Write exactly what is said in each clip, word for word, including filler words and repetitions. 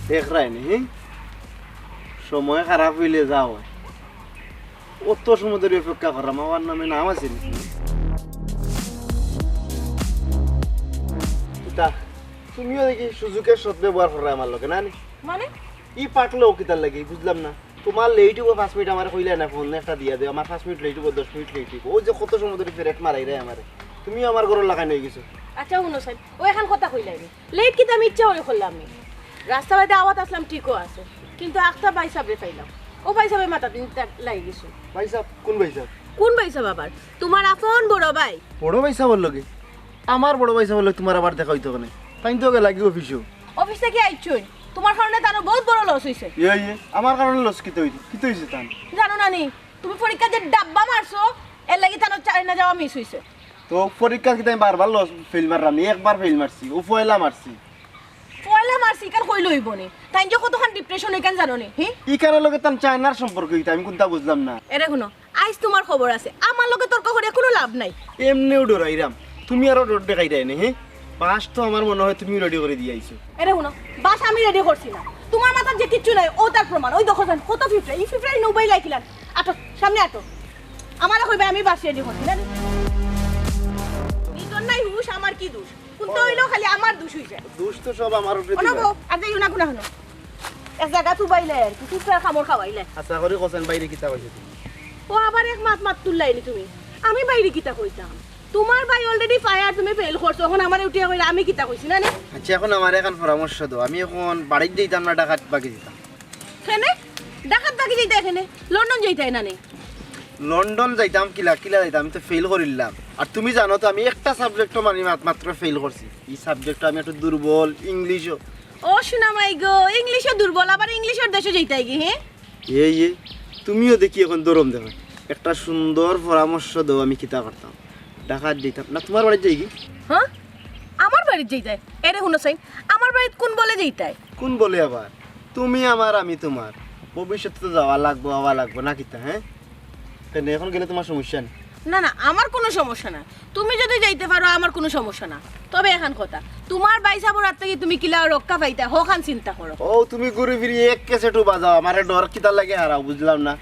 দেখরায় নি, হি? সময় খারাপ অইলে যা অয়। অত সময় ধরি অপেক্ষা কররাম, আমার নামে নাম আছে নি? কিতা, তুমিও দেখি সুযোগের সদ্ব্যবহার কররায় আমার লগে, না নি? মানে? ই পাকলো কিতার লাগি, বুঝলাম না। তুমার late অইবো পাঁচ মিনিট, আমারে কইলায় না, ফোন একটা দিয়া দেও, আমার পাঁচ মিনিট late অইবো, দশ মিনিট late অইবো। অউ যে কত সময় ধরি পেরেক মারাইরায় আমারে, তুমিও আমার ঘরর লাখান অইগেছো। আচ্ছা, হুনো সাইন, অউ একখান কথা কইলায় নি। Late কিতা আমি ইচ্ছা করি করলাম নি? রাস্তা বায়দি আওয়াত আছলাম, ঠিকও আছে, কিন্তু আখতা ভাইসাবরে পাইলাম। অউ ভাইসাবে মাতাত লাগি গেছো। ভাইসাব? কোন ভাইসাব? কোন ভাইসাব আবার? তুমার আপন বড় ভাই। বড় ভাইসাবর লগে? আমার বড় ভাইসাবর লগে তুমার আবার দেখা অইতো কেনে? তাইন তো গেলাগি অফিসো। অফিস থাকি আইছইন, তুমার কারণে তানর বউত বড় loss অইছে। ইয়ে, ইয়ে, আমার কারণে loss কিতা অইছে? কিতা অইছে তান? জানো না নি? তুমি পরীক্ষাত যে ডাব্বা মারছো, এরলাগি তানর চায়না যাওয়া miss অইছে। তো পরীক্ষাত কিতা আমি বারবার loss, fail মাররাম নি? একবার fail মারছি, অউ পয়লা মারছি। পয়লা মারছি, ইখান কইলে অইবো নি? তাইন যে কতখান depression, ইখান জানো নি? হি? ইখানর লগে তান চায়নার সম্পর্ক কিতা? আমি কুনতা বুঝলাম না। এরে হুনো, আইজ তুমার খবর আছে, আমার লগে তর্ক করিয়া কুনু লাভ নাই। এমনেউ ডরাইরাম, তুমি আরো ডর দেখাইরায় নি, হি? বাঁশ তো আমার মনো অয় তুমি ready করি দিয়া আইছো। এরে হুনো, বাঁশ আমি ready করছি না, তুমার মাথাত যে কিচ্ছু নাই, অউ তার প্রমাণ। অউ দেখো যান, কত পিঁপড়া, ই পিঁপড়া ইনো উবাইলায় কিলান। আটো, সামনে আটো, আমারে কইবায় আমি বাঁশ ready করছি না। নিজর নাই হুশ, আমার কি দোষ? কুনতা অইলো খালি আমার দোষ অইছে? দোষ তো সব আমার উপরে অনো দিবা। বউ, আর যাইও না কুনাখানো। এক জাগাত উবাইলায় আর কি, পিঁপড়ার কামড় খাওয়াইলায়। আশা করি কছাইন বাইরে কিতা কইছো তুমি? অউ আবার এক মাত মাত তুললায় নি তুমি। আমি বাইরে কিতা কইতাম? তুমার ভাই already fire, তুমি fail করছো, অখন আমারে উঠিয়া কইরায় আমি কিতা কইছি না নি? আচ্ছা, অখন আমারে একখান পরামর্শ দেও, আমি অখন বাড়িত যাইতাম না, ঢাকাত বাকি যাইতাম। কেনে? ঢাকাত বাকি যাইতায় কেনে? লন্ডন যাইতায় না নি? লন্ডন যাইতাম কিলা, কিলা যাইতাম? আমি তো fail করিলাম। আর তুমি জানো তো আমি একটা subject-ও মানে মাত-, মাত্র fail করছি। ই subject-ও আমি একটু দুর্বল, English-ও। ও সোনা মাই গো, English-ও দুর্বল, আবার English-অর দেশো যাইতায় গি, হে? এ, এ, তুমিও দেখি অখন দরম দেখাও। একটা সুন্দর পরামর্শ দেও, আমি কিতা করতাম? ঢাকাত যাইতাম না, তুমার বাড়িত যাইগি? হ্যাঁ? আমার বাড়িত যাইতায়? এরে হুনো সাইন, আমার বাড়িত কুন বলে যাইতায়? কুন বলে আবার? তুমি আমার, আমি তুমার। ভবিষ্যতে তো যাওয়া লাগবো, আওয়া লাগবো, না কিতা, হে? কেনে, অখন গেলে তুমার সমস্যা নি? না, না, আমার কুনু সমস্যা না। তুমি যুদি যাইতে পারো, আমার কুনু সমস্যা না। তবে একখান কথা, তুমার ভাইসাবর আত থাকি তুমি কিলা রক্ষা পাইতায়, হখান চিন্তা করো। ও, তুমি ঘুরি ফিরি এক cassette-ও বাজাও, আমারে ডর কিতার লাগি হারাও, বুঝলাম না।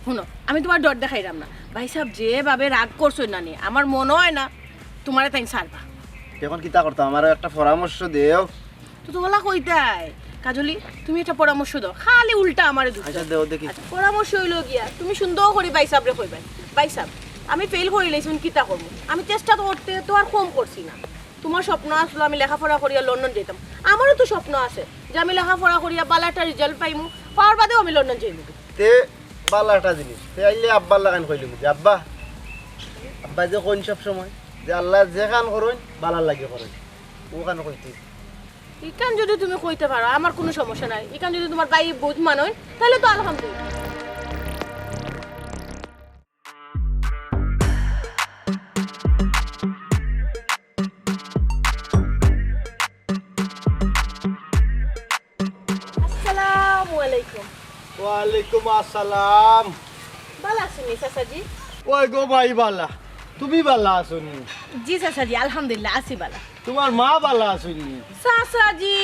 হুনো, আমি তুমার ডর দেখাইরাম না। ভাইসাব যেভাবে রাগ করছইন না নি, আমার মনো অয় না তুমারে তাইন ছাড়বা। অখন কিতা করতাম? আমারে একটা পরামর্শ দেও। তো তুমারে কইতায়, কাজলি, তুমি একটা পরামর্শ দেও, খালি উল্টা আমারে দুষ দেও। আচ্ছা, দেও দেখি। আচ্ছা, পরামর্শ অইলো গিয়া, তুমি সুন্দর করি ভাইসাবরে কইবায়, "ভাইসাব, আমি fail করিলাইছি, কিতা করমু? আমি চেষ্টা তো করতে তো আর কম করছি না। তুমার স্বপ্ন আছলো আমি লেখাপড়া করিয়া লন্ডন যাইতাম, আমারও তো স্বপ্ন আছে যে আমি লেখাপড়া করিয়া ভালা একটা result পাইমু, পাওয়ার বাদেউ আমি লন্ডন যাইমু।" তে ভালা একটা জিনিস। তে আইলে আব্বার লাখান কইলিমু যে, "আব্বা, আব্বা যে কইন সব সময় যে আল্লায় যেখান করইন, ভালার লাগি করইন।" অখান কইতে। ইখান যুদি তুমি কইতে পারো, আমার কুনু সমস্যা নাই। ইখান যুদি তুমার ভাইয়ে বুঝ মানইন, তাইলে তো আলহামদুলিল্লাহ। আসসালামু আলাইকুম। ওয়ালাইকুম আসসালাম। ভালা আছইন নি চাচাজি? ওই গো ভাই ভালা, তুমি ভালা আছো নি? জি চাচাজি, আলহামদুলিল্লাহ আছি ভালা। তুমার মা বালা আছইন নি? চাচাজি,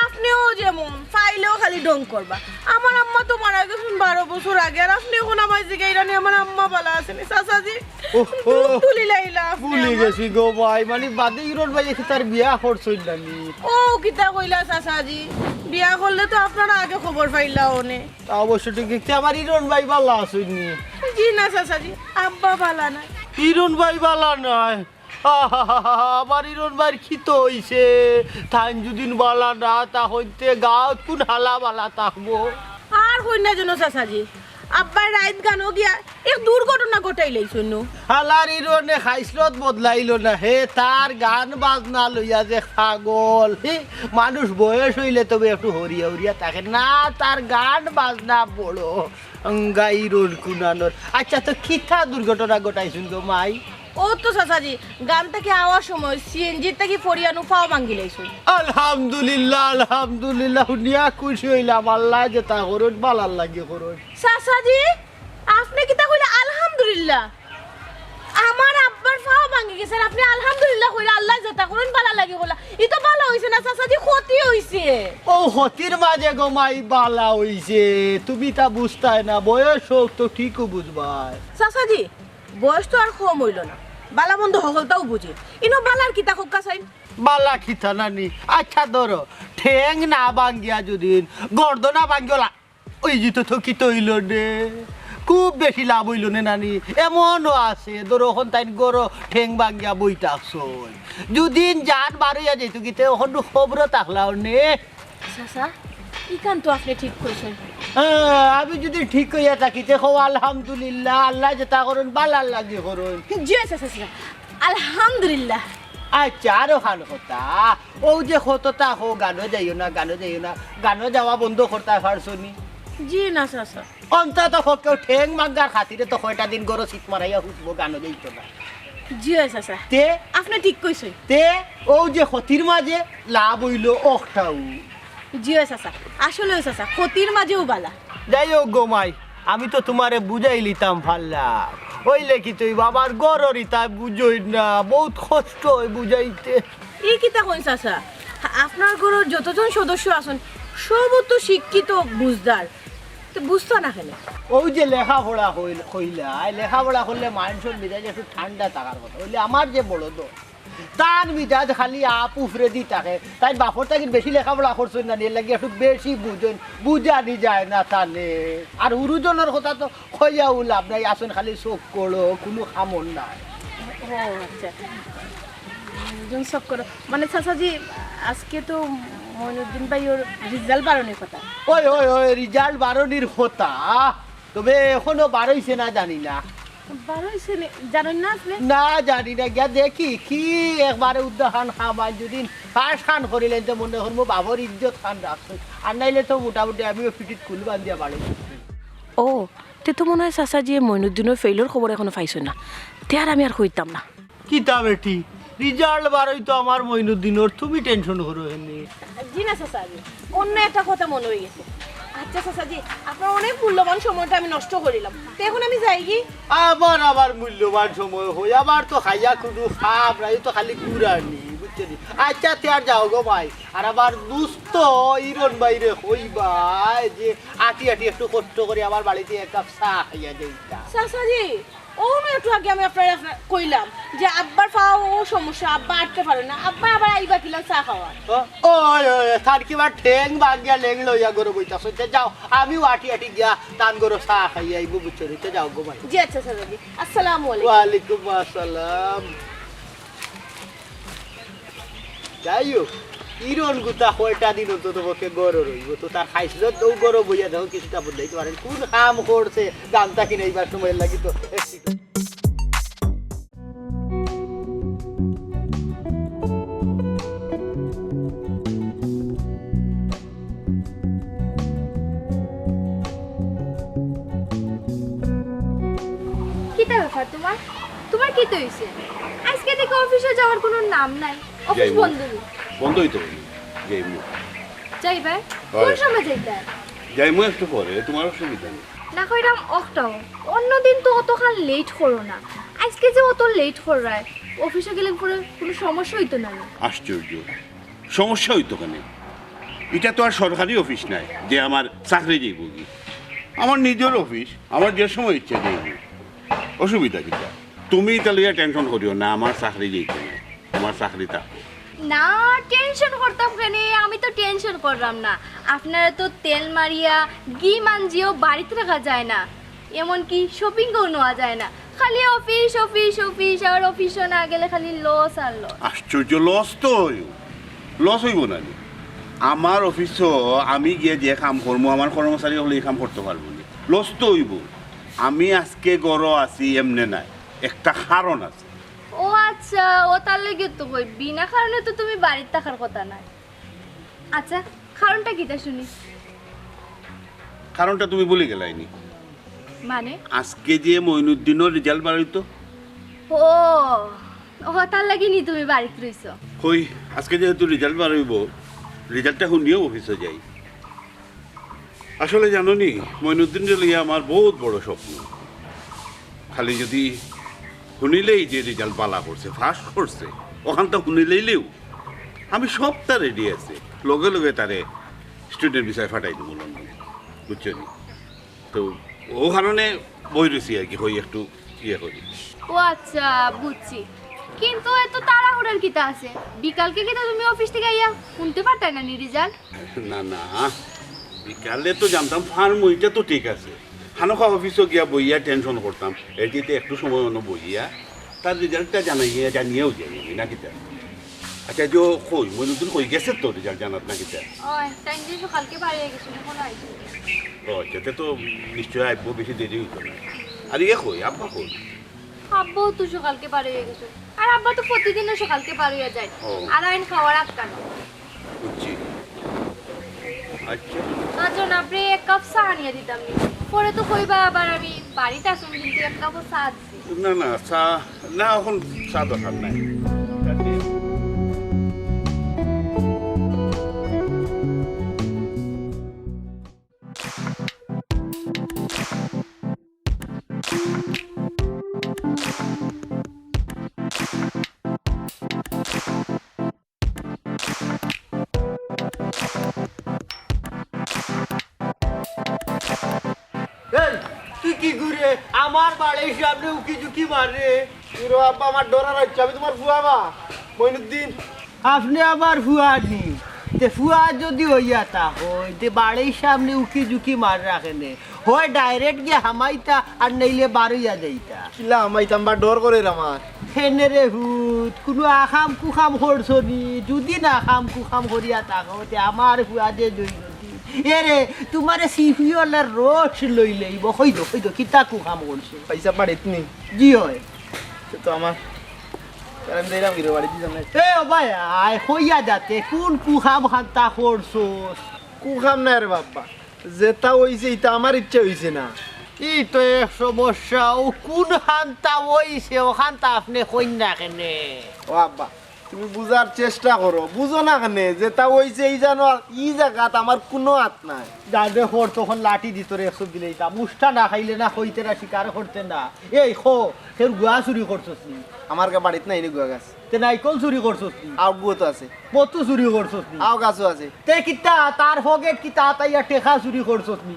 আপনেও যেমন, পাইলেও খালি ঢং করবা। আমার আম্মা তো মারা গেছইন বারো বছর আগে, আর আপনে অখন আমায় জিগাইরা নি আমার আম্মা বালা আছে নি, চাচাজি। ওহো, দুধ তুলি লাইলা আপনে ভুলি আমার। গেছি গো মাই, মানে বাদে ইরন ভাইয়ে কিতা তার বিয়া করছইন না নি? ও কিতা কইলা চাচাজি, বিয়া করলে তো আপনারা আগে খবর পাইলা অনে। তা অবশ্য ঠিক, দেখতে আমার ইরন ভাই বালা আছইন নি? জি না চাচাজি, আব্বা বালা নাই। ইরন ভাই বালা নাই? আহাহাহা, আমার ইরন ভাইর কিতা অইছে? তাইন যুদি বালা না তা অইতে গাঁওত কুন হালা বালা থাকবো? আর কইন না যেন চাচাজি, আব্বায় রাইত গানো গিয়া এক দুর্ঘটনা ঘটাইলাইছইন। হালার ইরনে খাইছলত বদলাইলো না, হে তার গান বাজনা লইয়া যে পাগল। হে, মানুষ বয়স অইলে তবে একটু হরিয়া হরিয়া থাকে না, তার গান বাজনা বড়। আঙ্গা ইরন কুনানোর। আচ্ছা, তো কিতা দুর্ঘটনা ঘটাইছইন গো মাই? ও তো চাচাজি, গান থাকি আওয়ার সময় সিএনজি থাকি পড়িয়া নু পাও ভাঙ্গিলাইছইন। আলহামদুলিল্লাহ, আলহামদুলিল্লাহ, হুনিয়া খুশি অইলাম। আল্লায় যেতা করইন বালার লাগি করইন। চাচাজি, আপনে কিতা কইলা আলহামদুলিল্লাহ? আমার আব্বার পাও ভাঙ্গি গেছে, আর আপনে আলহামদুলিল্লাহ কইরা আল্লায় যেতা করইন বালার লাগি কইলা। ই তো বালা অইছে না চাচাজি, ক্ষতি অইছে। ও ক্ষতির মাঝে গো মাই বালা অইছে, তুমি তা বুঝতায় না, বয়স অউক তো ঠিকউ বুঝবায়। চাচাজি, বয়স তো আর কম অইলো না, বালা মন্দ হকলতাউ বুঝি। ইনো বালার কিতা কউক্কা চাইন? বালা কিতা নানি? আচ্ছা ধরো, ঠেং না ভাঙ্গিয়া যুদি গর্দনা ভাঙ্গিওলা, অউ যে তো থকিত অইলো নে, খুব বেশি লাভ অইলো নে নানি। এমনও আছে, ধরো অখন তাইন গরো ঠেং ভাঙ্গিয়া বই থাকছইন, যুদি জান বার অইয়া যাইতো গিতে অখন খবরও থাকলা অনে। চাচা, ইখান তো আপনে ঠিক কইছইন। হ্যাঁ, আমি যুদি ঠিক কইয়া থাকি, তে কও আলহামদুলিল্লাহ, আল্লায় যেতা করইন বালার লাগি করইন। জি চাচা, চাচা, আলহামদুলিল্লাহ। আচ্ছা, আরোখান কথা, অউ যে কততা কও গানো যাইও না, গানো যাইও না, গানো যাওয়া বন্ধ করতায় পারছো নি? জি না চাচা। অন্তত পক্ষে ঠেং ভাঙ্গার খাতিরে তো কয়টা দিন গরো চিত মারাইয়া হুতবো, গানো যাইতো না। জি অয় চাচা। তে? আপনে ঠিক কইছইন। তে অউ যে ক্ষতির মাঝে লাভ অইলো অখটাউ। জি অয় চাচা, আসলেউ চাচা, ক্ষতির মাঝেউ বালা। যাই হউক গো মাই, আমি তো তুমারে বুঝাইলিতাম পারলাম, অইলে কিতা অইবো, আমার গরর ইতায় বুঝইন না, বউত কষ্ট অয় বুঝাইতে। ই কিতা কইন চাচা, আপনার গরর যতজন সদস্য আছইন সবউ তো শিক্ষিত বুঝদার, তে বুঝতা না কেনে? অউ যে লেখাপড়া কইল-, কইলায়, লেখাপড়া করলে মানষর মিজাজ একটু ঠান্ডা থাকার কথা, অইলে আমার যে বড় দোষ, তান মিজাজ খালি আপ উফরেদি থাকে। তাইন বাপর থাকি বেশি লেখাপড়া করছইন না নি, এরলাগি একটু বেশি বুঝইন, বুঝানি যায় না তানে। আর হুরুজনর কথা তো কইয়াউ লাভ নাই, আছইন খালি চউখ করো, কুনু কামর নাই। ও আচ্ছা, হুরুজন চউখ করো। মানে চাচাজি, আজকে তো মইনুদ্দিন ভাইর result বারনির কথা। ওই, ওই, ওই, result বারনির কথা। তবে এখনো বারইছে না জানি না। বারইছে নি, জানইন না আপনে? না, জানি না, গিয়া দেখি কি একবারে উদ্দা খান খামাই, যদি পাশ খান করিলাইন তো মনে করমু বাপর ইজ্জত খান রাখছইন, আর নাইলে তো মোটামুটি আমিও পিঠিত কুল বান্ধিয়া বাড়ি। ও, তে তো মনে অয় চাচাজিয়ে মইনুদ্দিনর ফেইলর খবর এখনো পাইছইন না, তে আর আমি আর কইতাম না। কিতা বেটি, result বারইতো আমার মইনুদ্দিনর, তুমি tension করো কেনে? জি না চাচাজি, অন্য একটা কথা মনো অইগেছে। আচ্ছা চাচাজি, আপনার অনেক মূল্যবান সময়টা আমি নষ্ট করিলাম, তে এখন আমি যাইগি? আবার, আবার মূল্যবান সময় কই, আবার তো খাইয়া কুনু কাম নাই, তো খালি ঘুরানি, বুঝছো নি? আচ্ছা, তে আর যাও গো মাই, আর আমার দুস্ত ইরন ভাইরে কইবায় যে আটি আটি একটু কষ্ট করি আমার বাড়িত এক কাপ চা খাইয়া যাইতা। চাচাজি, অউ না একটু আগে আমি আপনারে, আপনারে কইলাম যে আব্বার পাও সমস্যা, আব্বা আটতে পারইন না, আব্বা আবার আইবা কিলা চা খাওয়াত? ও, ওই, ওই, ওই, তার কিবা ঠেং ভাঙ্গিয়া লেংড়া অইয়া ঘরো বইতাছে, তে যাও, আমিও আটি আটি গিয়া তান ঘরো চা খাইয়া আইমু, বুঝছো নি? তে যাও গো মাই। জি আচ্ছা, আচ্ছা, চাচাজি। আসসালামু আলাইকুম। ওয়ালাইকুম আসসালাম। যাই হউক, ইরন গুতা কয়টা দিন অন্তত পক্ষে ঘরো রইবো, তো তার খাইছলত অউ ঘরো বইয়া দেখো কিছুটা বদলাইতে পারেন। কুন কাম করছে, জানতা কিনা ইবার সময় লাগি তো। কিতা ব্যাপার তুমার? তুমার কিতা অইছে? আইজকে দেখি অফিসো যাওয়ার কুনু নাম নাই। অফিস যাইমু। বন্ধ নি? বন্ধই তো, যাইমু। যাইবায়? অয়। কুন সময় যাইতায়? যাইমু একটু পরে, তুমার অসুবিধা নি। না কইরাম অখটাউ। অন্যদিন তো অতখান late করো না, আইজকে যে অত late কররায়। অফিসো গেলে পরে কুনু সমস্যা অইতো না নি? আশ্চর্য, সমস্যা অইতো কেনে? ইটা তো আর সরকারি অফিস নায় যে আমার চাকরি যাইবোগি। আমার নিজর অফিস, আমার যে সময় ইচ্ছা যাইমু। অসুবিধা কিতা? তুমি ইতা লইয়া টেনশন করিও না, আমার চাকরি যাইতো নায়, আমার চাকরি থাকবো। না, টেনশন করতাম কেনে? আমি তো টেনশন কররাম না। আপনারে তো তেল মারিয়া ঘি মাঞ্জিও বাড়িত রাখা যায় না, এমনকি শপিংও নেওয়া যায় না। খালি অফিস, অফিস, অফিস, আর অফিসো না গেলে খালি লস আর লস। আশ্চর্য, লস তো অইবো, লস অইবো না নি? আমার অফিসো আমি গিয়া যে কাম করমু, আমার কর্মচারী অকলে ই কাম করতো পারবো নি? লস তো অইবো। আমি আজকে ঘরো আছি এমনে নায়, একটা কারণ আছে। ও আচ্ছা, অতার লাগিউ তো কই, বিনা কারণে তো তুমি বাড়িত থাকার কথা নায়। আচ্ছা, কারণটা কিতা শুনি? কারণটা তুমি ভুলি গেলায় নি? মানে? আজকে যে মইনুদ্দিনর রেজাল্ট বার অইতো। ও, অতার লাগি নি তুমি বাড়িত রইছো? কই, আজকে যেহেতু রেজাল্ট বার অইবো, রেজাল্টটা হুনিয়াউ অফিসো যাই। আসলে জানো নি, মইনুদ্দিনরে লইয়া আমার বউত বড় স্বপ্ন। খালি যুদি হুনিলেই যে রেজাল্ট বালা করছে, ফার্স্ট করছে, অখানতা হুনিলাইলেউ আমি সবতা রেডি আছি। লগে লগে তারে স্টুডেন্ট ভিসায় ফাটাই দিমু লন্ডনে, বুঝছো নি? তো অউ কারণে বই রইছি আর কি, কই একটু ইয়ে করি। ও আচ্ছা, বুঝছি। কিন্তু এত তাড়াহুড়ার কিতা আছে? বিকালকে কিতা তুমি অফিস থাকি আইয়া হুনতে পারতায় না নি রেজাল্ট? না, না, বিকালে তো জানতাম পারমু, ইটা তো ঠিক আছে। খানোখা অফিসো গিয়া বইয়া টেনশন করতাম, এর চাইতে একটু সময় অনো বইয়া তার রেজাল্টটা জানাইয়া, জানিয়াউ যাই আমি, না কিতা? আচ্ছা, যে কই, মইনুদ্দিন কই গেছে তো রেজাল্ট জানাত না কিতা? ওই, তাইন যে সকালকে বাড়ি গেছে, অখনো আইছে না। ও আচ্ছা, তে তো নিশ্চয় আইবো, বেশি দেরি অইতো না। আর ইয়ে কই, আব্বা কই? আব্বাও তো সকালকে বাড়ি গেছে। আর আব্বা তো প্রতিদিনউ সকালকে বাড়ি যায়। ও। আর আইন খাওয়ার আটকানো। বুঝছি। আচ্ছা। আচ্ছা, না, আপনে এক কাপ চা আনিয়া দিতাম নি। পরে তো কইবা আবার আমি বাড়িত আছুম, কিন্তু এক কাপও চা দিছি। না, না, চা, না, অখন চা দরকার নাই। এই, তুই কিগুরে আমার বাড়ির সামনে উকি ঝুঁকি মাররে? কিরে আব্বা, আমার ডর আর হচ্ছে, আমি তুমার ফুয়া বা মইনুদ্দিন। আপনে আমার ফুয়া নি? তে ফুয়া যুদি অইয়া থাকইন, তে বাড়ির সামনে উকি ঝুঁকি মাররা কেনে? হয় ডাইরেক্ট গিয়া হামাইতা আর নাইলে বারইয়া যাইতা। কিলা হামাইতাম বা, ডর করের আমার। হেনে রে হুত, কুনু আকাম কুকাম করছো নি? যুদি না কাম কুকাম করিয়া থাকো, তে আমার ফুয়া যে জইনতি। এরে, তুমারে সিফিওলার রস লইলেইবো। কই দেও, কই দেও, কিতা কুকাম করছো? পয়সা পাঠিত নি? জি অয়। সে তো আমার, কারণ দিলাম গিরো বাড়ি দিতাম না। এ ও ভাই, আয় কইয়া যাতে, কুন কুকাম খান্তা করছোস? কুকাম না রে বাবা, যেটা অইছে, ইটা আমার ইচ্ছা অইছে না। ই তো এক সমস্যা, অউ কুন খান্তা অইছে, অখানতা আপনে কইন না কেনে? ও আব্বা, তুমি বুঝার চেষ্টা করো, বুঝো না কেনে? যেটা অইছে, ই জানো, ই জাগাত আমার কুনু আত নাই। যাইবে কর, তখন লাঠি দি তোরে একশো দিলেইতাম, উষ্টা না খাইলে না, কইতে না, স্বীকার করতে না। এই ক, কেউর গুয়া চুরি করছস নি? আমার গা বাড়িত নাই নি গুয়া গাছ। তে নাইকল চুরি করছস নি? আও গুয়া তো আছে। কত চুরি করছস নি? আও গাছও আছে। তে কিতা, তার পকেট কিতা, তাইয়া টেকা চুরি করছস নি?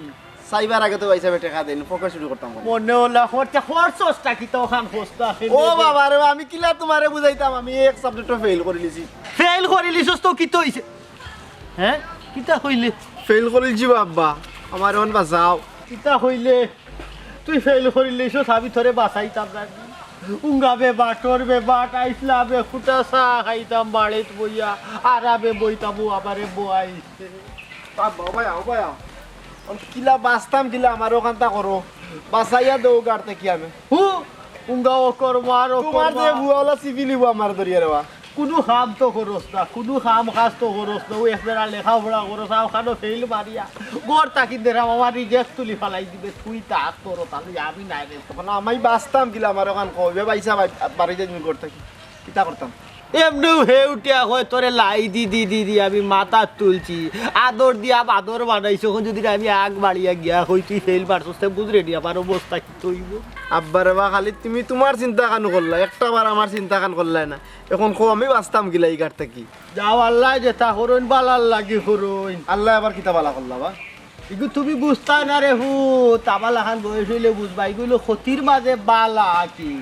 চাইবার আগে তো ভাই সাহেব টেকা দেন, পকেট চুরি করতাম বলে। মনে অইলা করতে খরচটা কিতা অখান খরচটা আছে ও রে। বাবা রে, আমি কিলা তুমারে বুঝাইতাম, আমি এক সাবজেক্টও ফেইল করিলিছি। ফেইল করিলিছস তো কিতা অইছে? হে? কিতা কইলে? ফেইল করিলিছি বাবা, আমার অখন বাঁচাও। কিতা কইলে? তুই ফেইল করিলিছস, আমি তোরে বাঁচাইতাম না। উঙ্গাবে বাটর বে বাট আইসলা বে খুটা চা খাইতাম বাড়িত বইয়া, আরামে বইতাম, ও আমারে বওয়াইছে। বাবা, ও ভাই, ও ভাই, অখন কিলা বাঁচতাম কিলা, আমারে অখানতা করো। বাঁচাইয়া দেও গাড় থাকি আমি। হু, উঙ্গা অকর্মা আর তুমার যে অকর্মা। ভুয়াওলা সিভিল ইবো আমার দরিয়া রেবা। কুনু কাম তো করস না, কুনু কাম কাজ তো করস না, অউ এক বেড়া লেখাপড়া করস, অউ খানো ফেইল মারিয়া। ঘর থাকি দেরাম আমার রিজেক্ট তুলি ফালাই দিবে, তুই থাক তোর তাহলে আমি নাই রে। অখন আমি বাঁচতাম কিলা, আমারে অখান কইবে, ভাই সাহেব, বাড়ি যাই তুমি ঘর থাকি। কিতা করতাম? এমনেউ হে উঠিয়া কয়, "তোরে লাই দি দি দি দি আমি মাথাত তুলছি, আদর দিয়া বাদর বানাইছি, অখন যদি আমি আগ বাড়িয়া গিয়া কই তুই ফেইল মারছস, তে বুঝরে নি আমার অবস্থা কিতা অইবো?" আব্বা রে বা, খালি তুমি তুমার চিন্তা খান করলায়, একটা বার আমার চিন্তা খান করলায় না। অখন কও আমি বাঁচতাম কিলা ই ঘাট থাকি? যাও, আল্লায় যেতা করইন বালার লাগি করইন। আল্লায় আবার কিতা বালা করলা বা? ইগু তুমি বুঝতায় না রে পুত, আমার লাখান বয়স অইলে বুঝবায়, ইগু অইলো ক্ষতির মাঝে বালা কি।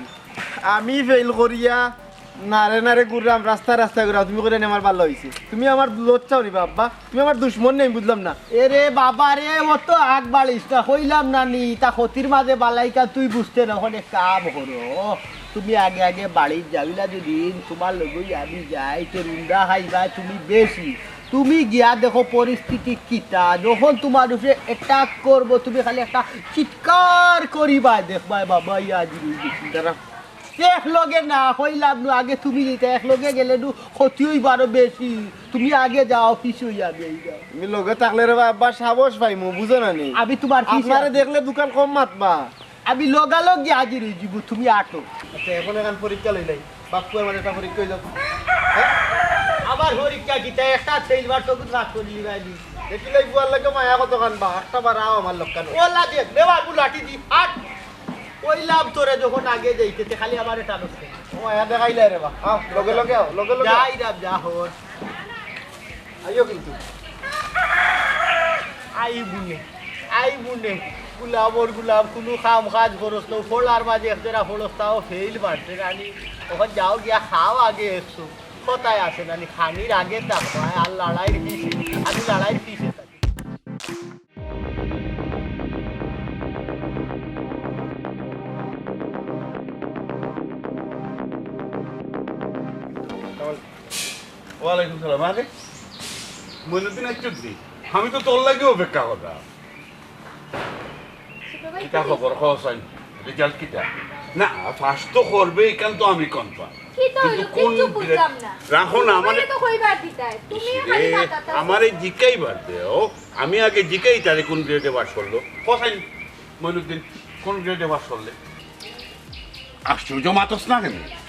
আমি ফেইল করিয়া নারে নারে ঘুররাম, রাস্তায় রাস্তায় ঘুররাম, তুমি কইরায় নি আমার বালা অইছে। তুমি আমার লজ্জা অইবা আব্বা, তুমি আমার দুশমন নি, আমি বুঝলাম না। এরে বাবা রে, অত আগ বাড়িস না, কইলাম না নি, ইতা ক্ষতির মাঝে বালা ইখান তুই বুঝতে না, অখন এক কাম করো, তুমি আগে আগে বাড়িত যাও, ইলা যদি তুমার লগে আমি যাই, তে রুন্দা খাইবায় তুমি বেশি। তুমি গিয়া দেখো পরিস্থিতি কিতা, যখন তুমার উপরে attack করবো, তুমি খালি একটা চিৎকার করিবায়, দেখবায় বাবা, ইয়া দিদি, দাঁড়া। এক লগে না, কইলাম নু, আগে তুমি যাইতায়, এক লগে গেলে নু ক্ষতি অইবো আরো বেশি। তুমি আগে যাও, পিছে অইয়া আমি আইরাম। তুমি লগে থাকলে রে বা আব্বা সাহস পাইমু, বুঝো না নি? আমি তুমার পিছে আপনারে আছি। দেখলে দুখান কম মাতবা। আমি লগালগ গিয়া হাজির অইযিমু, তুমি আটো। আচ্ছা, অখন এখান পরীক্ষা লইলাই। বাক্কু আমার একটা পরীক্ষা অইলো। হ্যাঁ? আবার পরীক্ষা কিতা? একটা ফেইল মারছো, তুই পাস করিলিবায় নি। দেখিলাই বুয়ার লগে মায়া কতখান বা, একটা বার আও আমার লগে। ও লাগে, নে বাবু লাঠি দি, আট। কইলাম তোরে যখন আগে যাইতে, তে খালি আমারে টানস কেনে? ও মায়া দেখাইলায় রে বা। আও, লগে লগে আও, লগে লগে আও। যাইরাম, যা হর। আইও কিন্তু। আইবো নে, আইবো নে। গোলামর গোলাম, কুনু কাম কাজ করস না, ফড়ার মাঝে এক জোড়া ফড়স, তাও ফেইল মারতে জানি। অখন যাও গিয়া খাও আগে একটু। কথায় আছে নানি, খানির আগে থাকবায়, আর লড়াইর পিছে, আমি লড়াইর পিছে থাকি। ওয়ালাইকুম সালাম। আরে, মইনুদ্দিন আইছস নি? আমি তো তোর লাগি অপেক্ষা কররাম। ছোট ভাই, কিতা খবর? ক চাইন, result কিতা? না, পাস তো করবে, ইখান তো আমি confirm। কিতা কিন্তু অইলো? কোন কিচ্ছু বুঝলাম না। রাখো না, তুমি আমারে তো কইবার দিতায়। তুমি ইস খালি রে, মাথাটা আমারে জিকাইবার দেও। আমি আগে জিকাই তারে কোন grade-এ পাস করলো। ক চাইন, মইনুদ্দিন, কোন grade-এ পাস করলে? আশ্চর্য, মাতস না কেনে?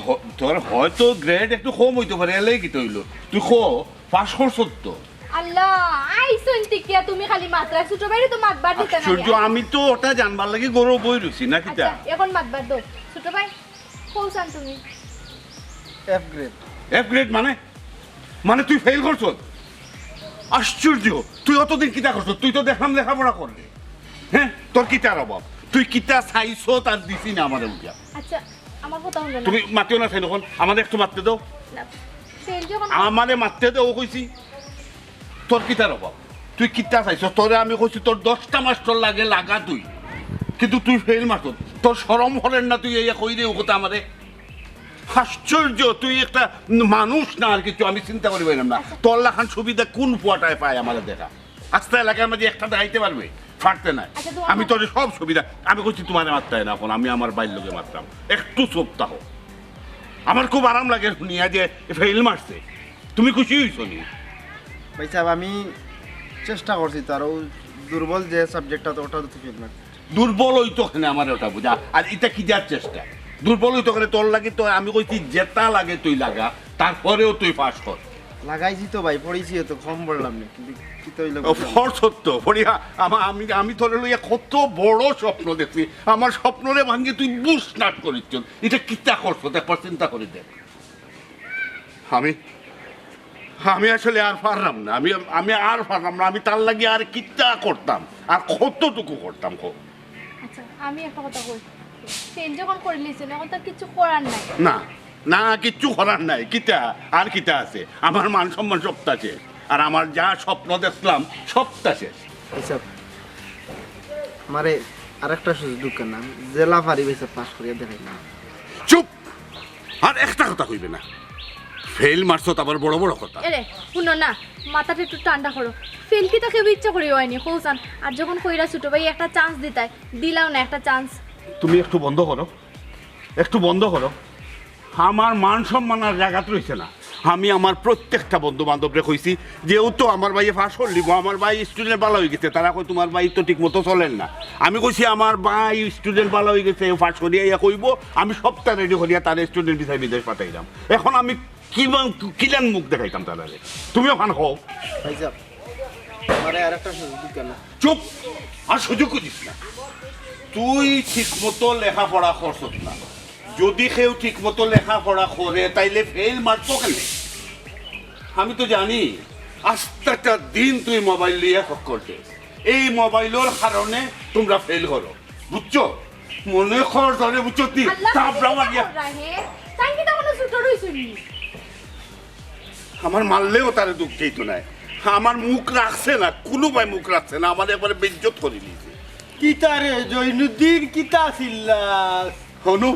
হ-, তোর হয়তো grade একটু কম অইতো পারে, এর লাগি কিতা অইলো? তুই ক, পাস করছত তো। আল্লাহ, আইছইন টিকিয়া তুমি খালি মাতরায়, ছোট ভাইরে তো মাতবার দিতা না। আশ্চর্য, আমি তো ওটা জানবার লাগি গৌরব বই রইছি, না কিতা? আচ্ছা, এখন মাতবার দেও। ছোট ভাই, কও চাইন তুমি? F grade। F grade মানে? মানে তুই ফেইল করছত? আশ্চর্য, তুই অতদিন কিতা করছত? তুই তো দেখলাম লেখাপড়া করলে। হ্যাঁ, তোর কিতার অভাব? তুই কিতা চাইছত আর দিছি না আমারে উঠিয়া? আচ্ছা, আমার কথা হুনো না। তুমি মাতিও না চাইন অখন, আমারে একটু মাততে দেও। না, ফেইল যখন আমারে মাততে দেও কইছি। তোর কিতার অভাব? তুই কিতা চাইছস? তোরে আমি কইছি তোর দশটা মাস্টর লাগে, লাগা তুই। কিন্তু তুই ফেইল মারছত। তোর শরম করের না তুই এই কইরে ও কথা আমারে? আশ্চর্য, তুই একটা মানুষ না আর কিছু, আমি চিন্তা করি পাইলাম না। আচ্ছা। তোর লাখান সুবিধা কোন ফুয়াটায় পায় আমারে দেখা? আস্তা এলাকার মাঝে একটা দেখাইতে পারবে? পারতে নায়। আচ্ছা, তোমার আমি মা- তোরে সব সুবিধা, আমি কইছি তোমারে মাততায় না অখন, আমি আমার ভাইর লগে মাতরাম। একটু চুপ থাকো। আমার খুব আরাম লাগে শুনিয়া যে ফেইল মারছে। তুমি খুশি অইছো নি? ভাই সাহেব, আমি চেষ্টা করছি তো, আর ও দুর্বল যে subject-টা তো ওটাও তো ফেইল মারছে। দুর্বল অইতো কেনে আমারে ওটা বুঝা, আর ইটা কিজার চেষ্টা? দুর্বল অইতো কেনে? তোর লাগি তো আমি কইছি যেটা লাগে তুই লাগা, তারপরেও তুই পাস কর। লাগাইছি তো ভাই, পড়ছি তো, কম পড়লাম না, কিন্তু কিতা অইলো ও, বুঝলাম না। পড়ছত তো, পড়িয়া আমা-, আমি, আমি তোরে লইয়া কত বড় স্বপ্ন দেখছি, আমার স্বপ্নরে ভাঙ্গি তুই বুঝ নাট করিস। ইটা কিতা করছত একবার চিন্তা করি দেখ। আমি, আমি আসলে আর পারলাম না, আমি, আমি আর পারলাম না, আমি তার লাগি আর কিতা করতাম, আর কতটুকু করতাম, কও। আচ্ছা, আমি একটা কথা কই, ফেইল যখন করিলিছইন, অখন তো আর কিচ্ছু করার নাই। না, না, কিচ্ছু করার নাই। কিতা, আর কিতা আছে? আমার মান সম্মান সবটা শেষ, আর আমার যা স্বপ্ন দেখলাম সবটা শেষ। আচ্ছা, আমারে আরেকটা সুযোগ দেউক্কা না, আমি যেলা পারি ভাই সাহেব পাস করিয়া দেখাইমু। চুপ! আর একটা কথা কইবে না। ফেইল মারছত আবার বড় বড় কথা। এরে, হুনো না, মাথাটা একটু ঠান্ডা করো। ফেইল কিতা কেউ ইচ্ছা করি অয়নি, কও চাইন? আর যখন কইরা ছোট ভাই একটা chance দিতায়, দিলাও না একটা chance। তুমি একটু বন্ধ করো, একটু বন্ধ করো। আমার মান সম্মান আর জাগাত রইছে না। আমি আমার প্রত্যেকটা বন্ধু বান্ধবরে কইছি, যেহেতু আমার ভাইয়ে পাশ করলিবো, আমার ভাই স্টুডেন্ট ভালা অইগেছে, তারা কয়, "তুমার ভাই তো ঠিক মতো চলের না।" আমি কইছি, "আমার ভাই স্টুডেন্ট ভালা অইগেছে, পাশ করিয়া ইয়া কইবো, আমি সবটা রেডি করিয়া তারে স্টুডেন্ট ভিসায় বিদেশ পাঠাইলাম।" এখন আমি কিমান, কিলান মুখ দেখাইতাম তারারে? তুমিও খান কও। ভাইসাব, আমারে আরেকটা সুযোগ দিতা না? চুপ! আর সুযোগ দিস না। তুই ঠিক মতো লেখাপড়া করছস না। যদি কেউ ঠিক মতো লেখাপড়া করে, তাইলে ফেইল মারতো কেনে? আমি তো জানি, আস্তাটা দিন তুই মোবাইল লইয়া চক্কর দেস। এই মোবাইলর কারণে তুমরা ফেইল করো, বুঝছো? মনে কর ধরে, বুঝছো তুই? আল্লাহ, তাবড়া মারিয়া। তাই কি তখন ছোট রইছনি? আমার মারলেও তারে দুখ দিত নায়। আমার মুখ রাখছে না, কুনুবায় মুখ রাখছে না, আমারে একবারে বেইজ্জত করি দিছে। কিতা রে জৈনুদ্দিন, কিতা চিল্লাস? হনু,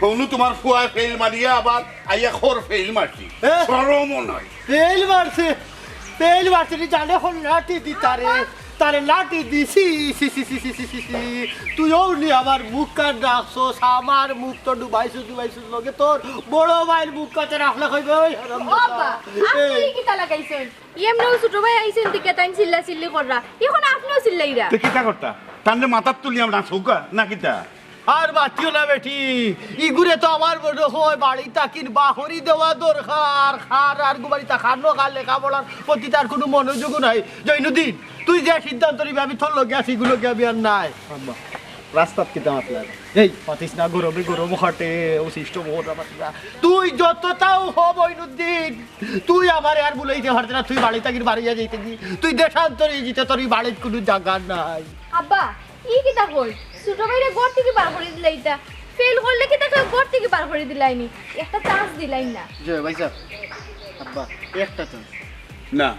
হনু, তুমার ফুয়ায় ফেইল মারিয়া আবার আইয়া খর ফেইল মারছি। এ? শরমও নাই। ফেইল মারছে, ফেইল মারছে, নি জানে কোন লাঠি দি তারে, তারে লাঠি দিছি, ছি, ছি, ছি। তুইও নি আমার মুখ কান রাখছস, আমার মুখ তো ডুবাইছস, ডুবাইছস লগে তোর বড় ভাইর মুখ কাতে রাখলে কইবে, ওই হারাম ও আব্বা, আপনি এই। কিতা লাগাইছেন? এমনেও ছোট ভাই আইছেন দিকে তাইন চিল্লা চিল্লি কররা, এখন আপনিও চিল্লাইরা। তে কিতা করতা? তানরে মাথাত তুলিয়া নাচউক্কা না কিতা? আর মাতিও না বেটি, ইগুরে তো আমার মনে হয় বাড়ি থাকি বাহরি দেওয়া দরকার। খার আর গু বাড়িত খার ন খার, লেখাপড়ার প্রতি তার কুনু মনোযোগও নাই। জৈনুদ্দিন, তুই যে সিদ্ধান্ত নিবি আমি তোর লগে আছি, ইগুর লগে আমি আর নাই। আম্মা, রাস্তাত কিতা মাতলা? এই, মাতিস না, গরমে গরম কাটে, অসিষ্ট মোহর মাতিস না। তুই যতটাও হ জৈনুদ্দিন, তুই আমারে আর বুলাইতে পারতে না, তুই বাড়ি থাকি বারইয়া যাইতে কি? তুই দেশান্তরে যিতে, তোর ই বাড়িত কুনু জাগা নাই। আব্বা, ই কিতা কই? ছোট ভাইরে ঘর থাকি বার করি দিলাইতা। ফেইল করলে কিতা কেউ ঘর থাকি বার করি দিলাইনি? একটা চান্স দিলাইন না। জি ভাইসাব, আব্বা, একটা চান্স। না,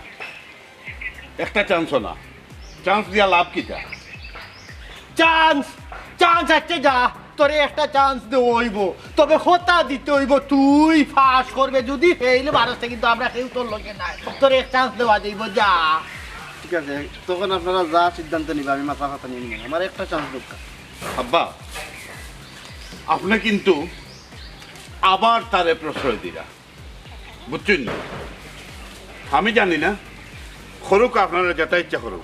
একটা চান্সও না। চান্স দিয়া লাভ কিতা? চান্স, চান্স আছে যা, তোরে একটা চান্স দেওয়া অইবো, তবে কথা দিতে অইবো, তুই পাস করবে। যদি ফেইল মারস তে কিন্তু আমরা কেউ তোর লগে নাই, তোরে এক চান্স দেওয়া যাইবো, যা। ঠিক আছে, তখন আপনারা যা সিদ্ধান্ত নিবা, আমি মাথা ব্যথা নিমু না। আমার একটা চান্স দরকার। আব্বা, আপনে কিন্তু আবার তারে প্রশ্রয় দিরা, বুঝছইন নি? আমি জানি না, করউক, আপনারা যেটা ইচ্ছা করউক।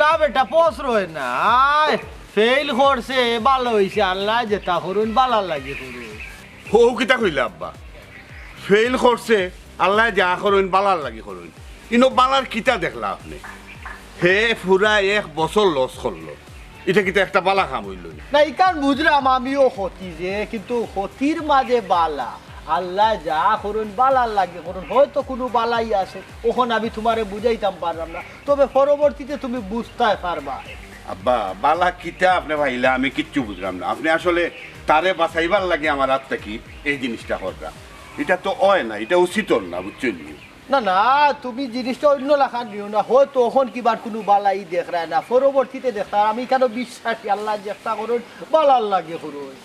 না বেটা, প্রশ্রয় নাই। ফেইল করছে, ভালা অইছে, আল্লায় যেটা করইন, ভালার লাগি করইন। হউ কিতা কইলা আব্বা? ফেইল করছে, আল্লায় যা করইন, ভালার লাগি করইন। ইনো ভালার কিতা দেখলা আপনে? হে পুরা এক বছর লস করলো, ইটা কিতা একটা ভালা কাম অইলো নি? না, ইখান বুঝলাম আমিও ক্ষতি যে, কিন্তু ক্ষতির মাঝে ভালা। আল্লায় যা করইন, ভালার লাগি করইন। হয়তো কুনু ভালাই আছে, অখন আমি তুমারে বুঝাইতাম পারলাম না, তবে পরবর্তীতে তুমি বুঝতায় পারবায়। আব্বা, ভালা কিতা আপনে পাইলা, আমি কিচ্ছু বুঝলাম না। আপনে আসলে তারে বাঁচাইবার লাগি আমার আত থাকি এই জিনিসটা কররা। ইটা তো অয় না, ইটা উচিত অর না, বুঝছইন নি? না, না, তুমি জিনিসটা অইন্য লাখান নিও না। হয়তো অখন কিবার কুনু ভালাই দেখরায় না, পরবর্তীতে দেখরায়। আমি কেন বিশ্বাসী, আল্লায় যেটা করইন, ভালার লাগি করইন।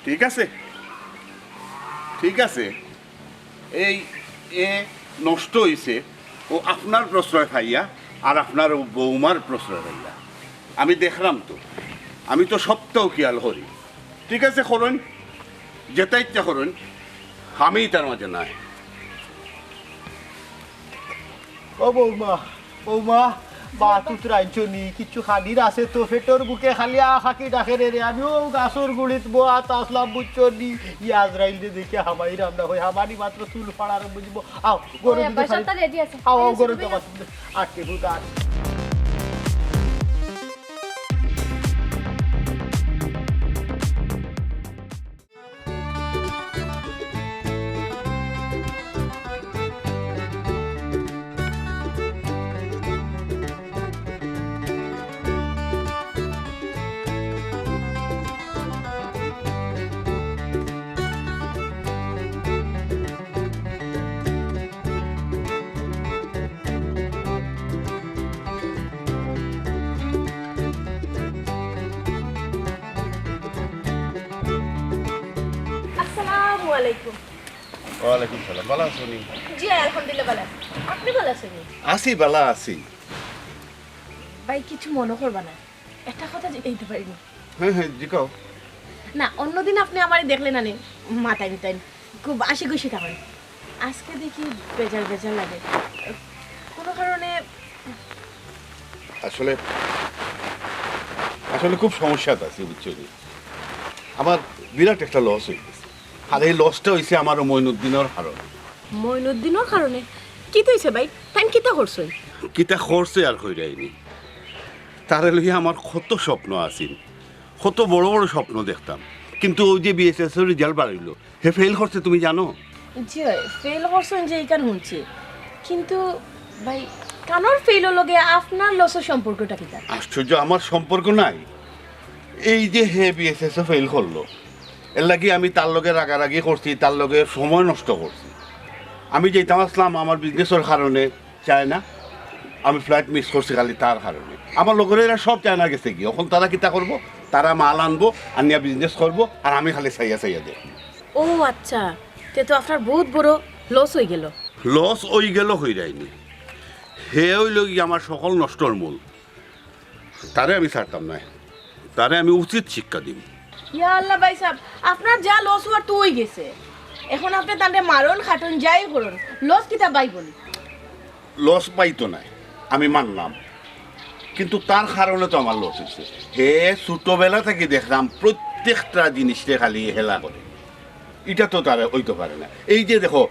ঠিক আছে, ঠিক আছে, এই এ নষ্ট অইছে, অউ আপনার প্রশ্রয় পাইয়া আর আপনার অউ বৌমার প্রশ্রয় পাইয়া। আমি দেখরাম তো, আমি তো সবটাউ খিয়াল করি। ঠিক আছে, করইন, যেটা ইচ্ছা করইন, আমি ইতার মাঝে নাই। ও বৌমা, বৌমা, ভাত উতরাইছো নি? কিচ্ছু খানির আছে তো? পেটর ভুকে খালি আ খাকি ডাকে রে রে। আমিও গাছর গুড়িত বওয়াত আছলাম, বুঝছো নি? ই আজরাইলরে দেখিয়া হামাইরাম না অয়, হামানি মাত্র চুল ফাড়ার বুঝবো। আও, গরু ওই দুধ আব্বা, খালি। সবটা রেডি আছে। আও, আও, এই গরু আছে, দুধ। আটকে ভুত আর। আসসালামু আলাইকুম। ওয়ালাইকুম সালাম। ভালা আছো নি? জি, আলহামদুলিল্লাহ, ভালা আছি। আপনি ভালা আছেন নি? আছি, ভালা আছি। ভাই, কিছু মনো করবা না, একটা কথা জিকাইতে পারি নি? হ্যাঁ, হ্যাঁ, জিকাও। না, অন্যদিন আপনি আমারে দেখলেন না নি, মাতাইন তাইন। খুব আসি খুশি থাকেন। আজকে দেখি বেজার বেজার লাগে। কোনো কারণে? আসলে আসলে খুব সমস্যাত আছি, বুঝছো নি? আমার বিরাট একটা লস অই গেছে। আর এই লসটা অইছে আমার ও মইনুদ্দিনর কারণে। মইনুদ্দিনর কারণে? কিতা অইছে ভাই? তাইন কিতা করছইন? কিতা করছে আর কইরায়নি। তারে লইয়া আমার কত স্বপ্ন আছিল, কত বড় বড় স্বপ্ন দেখতাম। কিন্তু ওই যে বিএসএস এর রেজাল্ট বাড়িল, হে ফেইল করছে, তুমি জানো? জি অয়, ফেইল করছইন যে ইখান হুনছি, কিন্তু ভাই, তানর ফেইলর লগে আপনার লসর সম্পর্কটা কিতা? আশ্চর্য, আমার সম্পর্ক নাই। এই যে হে বিএসএস এ ফেইল করলো, এর লাগি আমি তার লগে রাগারাগি করছি, তার লগে সময় নষ্ট করছি। আমি যাইতাম আছলাম আমার বিজনেসর কারণে চায়না, আমি ফ্লাইট মিস করছি খালি তার কারণে। আমার লগর এরা সব চায়না গেছে গি, অখন তারা কিতা করবো? তারা মাল আনবো, আনিয়া বিজনেস করবো, আর আমি খালি চাইয়া চাইয়া দেখমু। ও আচ্ছা, তে তো আপনার বউত বড় লস অই গেল। লস অই গেল কইরায়নি, হে অইল গি আমার সকল নষ্টর মূল। তারে আমি ছাড়তাম নায়, তারে আমি উচিত শিক্ষা দিমু। ইয়া আল্লাহ ভাইসাব, আপনার যা লস অওয়ার তো অই গেছে, অখন আপনে তানরে মারইন, কাটইন, যাই করইন, লস কিতা পাইবো নি? লস পাইতো নায়, আমি মানলাম, কিন্তু তার কারণে তো আমার লস অইছে। হে ছোটবেলা থাকি দেখলাম প্রত্যেকটা জিনিসরে খালি হেলা করে, ইটা তো তার অইতো পারে না। এই যে দেখো,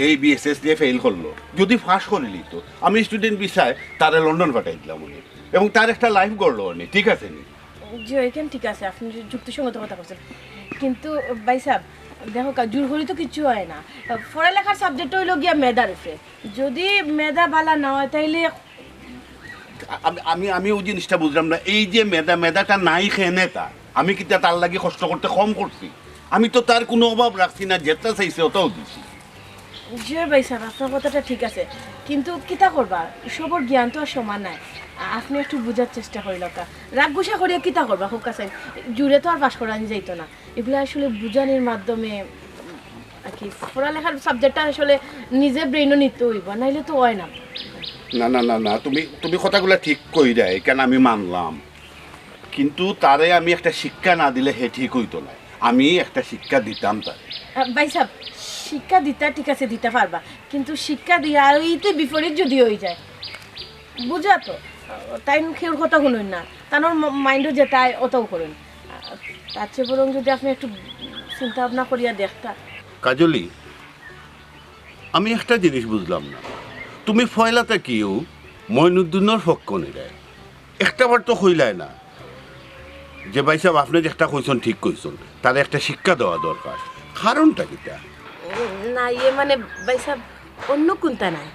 এই বিএসএস যে ফেইল করলো, যদি পাস করিলিতো, আমি স্টুডেন্ট ভিসায় তারে লন্ডন পাঠাই দিলাম অনে, এবং তার একটা লাইফ গড়লো অনে, ঠিক আছে নি? জি, ইখান ঠিক আছে, আপনে যুক্তিসঙ্গত কথা কইছইন, কিন্তু ভাইসাব, দেখউক্কা, জোর করি তো কিচ্ছু অয় না। পড়ালেখার সাবজেক্ট অইল গিয়া মেধার উপরে, যদি মেধা ভালা না অয়, তাইলে? আমি আমি আমি ওই জিনিসটা বুঝলাম না, এই যে মেধা, মেধাটা নাই কেনে তার? আমি কিতা তার লাগি কষ্ট করতে কম করছি? আমি তো তার কোনো অভাব রাখছি না, যেটা চাইছে ওটাও দিছি। জি ভাইসাব, আপনার কথাটা ঠিক আছে, কিন্তু কিতা করবা, সবর জ্ঞান তো আর সমান নায়। আ-, আপনে একটু বুঝার চেষ্টা করিলাউক্কা। রাগ গুসা করিয়া কিতা করবা, কউক্কা চাইন? জোরে তো আর পাস করানি যাইতো না। ইগুলা আসলে বুঝানির মাধ্যমে, উম, আর কি, পড়ালেখার সাবজেক্টটা আসলে নিজে ব্রেইনো নিতে অইবো, নাইলে তো অয় না। না, না, না, না, তুমি তুমি কথাগুলা ঠিক কইরায়, ইখান আমি মানলাম, কিন্তু তারে আমি একটা শিক্ষা না দিলে হে ঠিক অইতো নায়। আমি একটা শিক্ষা দিতাম তারে। আ, ভাইসাব, শিক্ষা দিতা ঠিক আছে, দিতা পারবা, কিন্তু শিক্ষা দিয়া ইতে বিপরীত যদি অই যায়, বুঝা তো, তাইন কেউর কথা হুনইন না, তানর ম-, মাইন্ডো যেটা আয় ওটাউ করইন। তার চেয়ে বরং যদি আপনে একটু চিন্তা ভাবনা করিয়া দেখতা। কাজলি, আমি একটা জিনিস বুঝলাম না, তুমি পয়লা থাকিউ মইনুদ্দিনর পক্ষ নিরায়, একটাবার তো কইলায় না যে ভাইসাব, আপনে যেটা কইছইন ঠিক কইছইন, তারে একটা শিক্ষা দেওয়া দরকার, কারণটা কিতা? না, ইয়ে মানে, ভাইসাব, অন্য কুন্তা নায়।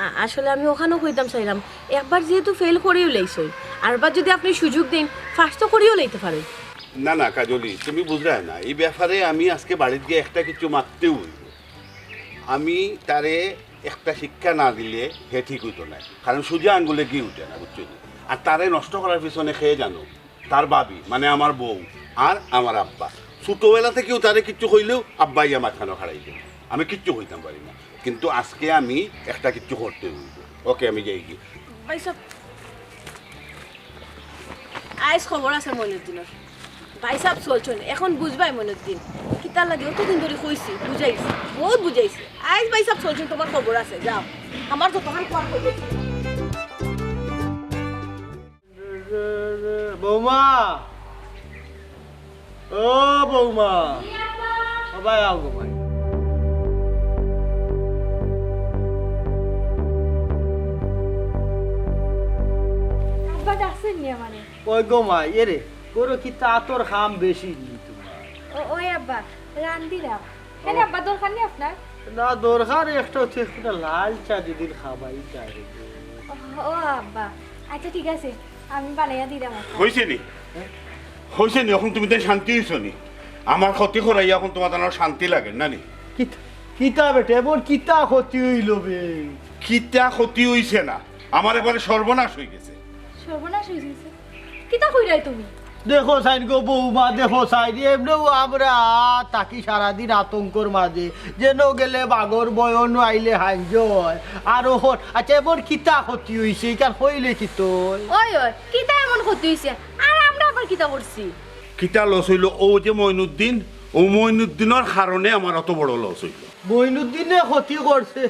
আ-, আসলে আমি অখানও কইতাম চাইরাম, একবার যেহেতু ফেইল করিউ লাইছইন, আরবার যদি আপনে সুযোগ দেইন, পাস তো করিউ লাইতে পারইন। না, না, কাজলি, তুমি বুঝরায় না, ই ব্যাপারে আমি আজকে বাড়িত গিয়া একটা কিচ্ছু মাততেউ অইবো। আমি তারে একটা শিক্ষা না দিলে হে ঠিক অইতো নায়, কারণ সুজা আঙ্গুলে ঘি উঠে না, বুঝছো নি? আর তারে নষ্ট করার পিছনে কে জানো? তার ভাবি, মানে আমার বউ, আর আমার আব্বা। ছোটবেলা থাকিউ তারে কিচ্ছু কইলেউ আব্বা আইয়া মাঝখানো খাড়াই দেয়। আমি কিচ্ছু কইতাম পারি না, কিন্তু আজকে আমি একটা কিচ্ছু করতে অইবো। ওকে, আমি যাইগি। ভাইসাব, আইজ খবর আছে মইনুদ্দিনর। ভাইসাব চলছইন, অখন বুঝবায় মইনুদ্দিন। কিতার লাগি অতদিন ধরি কইছি, বুঝাইছি, বউত বুঝাইছি। আইজ ভাইসাব চলছইন, তুমার খবর আছে, যাও। আমার যতখান কওয়ার কইছি। বৌমা, ও বৌমা, ও ভাই, আও গো ভাই। আব্বা ডাকছইন নি আমারে? ওই গো মাই, এরে, ঘরো কিতা আতর কাম বেশি নি তুমার? ও, ওই আব্বা, রান্দিরাম। কেনে আব্বা, দরকার নি আপনার? না, দরকার একটা অইছে, একটা লাল চা যদি খাবাইতা রে। ও, ও আব্বা, আচ্ছা ঠিক আছে, আমি বানাইয়া দিরাম আপনার। অইছে নি? অইছে নি? অখন তুমি তাই শান্তি অইছো নি? আমার ক্ষতি করাইয়া অখন তুমার তার শান্তি লাগে না নি? কিতা, কিতা বেটা, এমন কিতা ক্ষতি অইলো বে? কিতা ক্ষতি অইছে না? আমার একবারে সর্বনাশ অই গেছে। সর্বনাশ অই গেছে? কিতা কইরায় তুমি? দেখো চাইন গো বৌমা, দেখো চাইন, এমনেউ আমরা থাকি সারাদিন আতঙ্কর মাঝে, যেন গেলে বাঘর ভয়, অনো আইলে হাইঞ্জ অয়। আর অখন, আচ্ছা, এমন কিতা ক্ষতি অইছে, ইখান কইলে কিতা অয়? ওই, ওই, কিতা এমন ক্ষতি অইছে? আর আমরা আবার কিতা করছি? কিতা লস অইলো? অউ যে মইনুদ্দিন, ও মইনুদ্দিনর কারণে আমার অত বড় লস অইল। মইনুদ্দিনে ক্ষতি করছে।